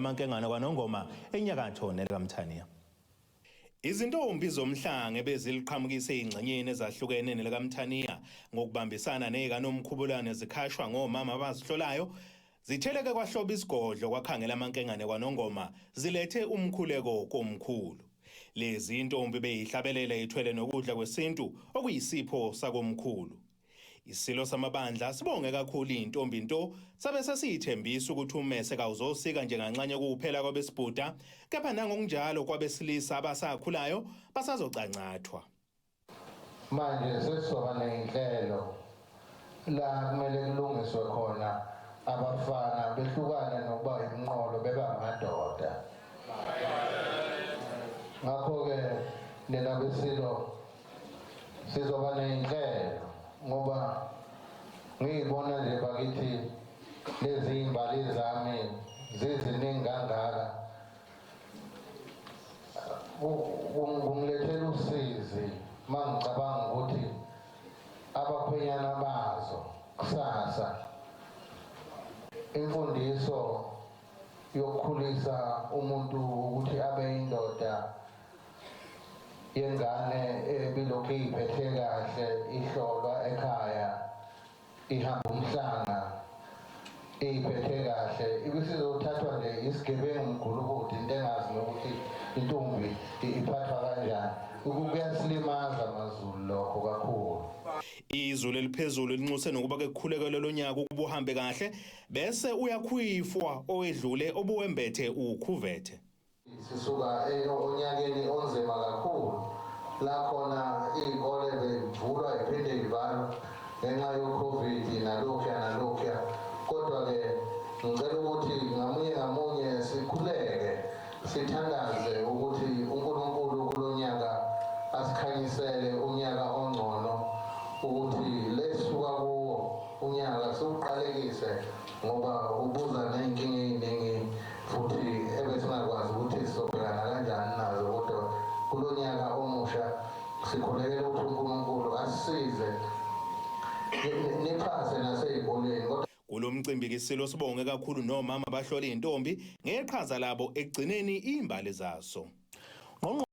amaNkengane kwaNongoma enyakatho nelikaMthaniya. Izintombi zomhlanga ebeziliqhamukise ezingxenyeni ezahlukene nelikaMthaniya ngokubambisana nezikaNomkhubulwane zikhashwa ngomama abazihlolayo zitheleke kwahloba isigodlo kwakhangela amaNkengane kwaNongoma zilethe umkhuleko komkhulu. Lezi intombi beyihlabelela ithwele nokudla kwesintu okuyisipho sakomkhulu. Isilo samabandla sibonge kakhulu intombi nto sabe sesiyithembisa ukuthi umese kawuzosika nje nganxanye kuphela kwabesibhuda kepha nangokunjalo kwabesilisa abasakhulayo basazocancathwa. Manje sesizoba ney'nhlelo la kumele kulungiswe khona abafana behlukane nokuba yimnqolo beba amadoda. Ngakho-ke nina beSilo sizoba ney'nhlelo ngoba ngiyibona nje bakithi lezi iy'mbali zami ziziningi kangaka kungilethela usizi uma ngicabanga ukuthi abakhwenyana bazo kusasa imfundiso yokukhulisa umuntu ukuthi abe indoda yengane ebilokhu iyiphethe kahle ihlolwa ekhaya ihamba umhlanga iyiphethe kahle ibisizothathwa nje isigebengu mgulukudu into engazi nokuthi intombi iphathwa kanjani kuyasilimaza maZulu lokho kakhulu. Izulu eliphezulu linxuse nokuba kekhulekelwe lonyaka ukuba uhambe kahle bese uyakhwifwa owedlule obuwembethe ukhuvethe. Sisuka onyakeni onzima kakhulu la khona iy'kole beyivulwa iphinde ivalwa ngenxa yo-Covid nalokhuya nalokhuya. Kodwa-ke ngicela ukuthi ngamunye ngamunye sikhuleke sithandaze ukuthi uNkulunkulu kulo nyaka asikhanyisele unyaka ongcono ukuthi lesisuka kuwo unyaka siwuqalekise ngoba ubuza ney'nkinga ey'ningi futhi ebesingakwazi ukuthi sizobhekana kanjani nazo kodwa kulo nyaka omusha sikhulekela ukuthi uNkulunkulu asisize niphase nasey'koleni kodwa. Kulo mcimbi ke sibonge kakhulu nomama abahlola izintombi ngeqhaza labo ekugcineni izimbali zazo.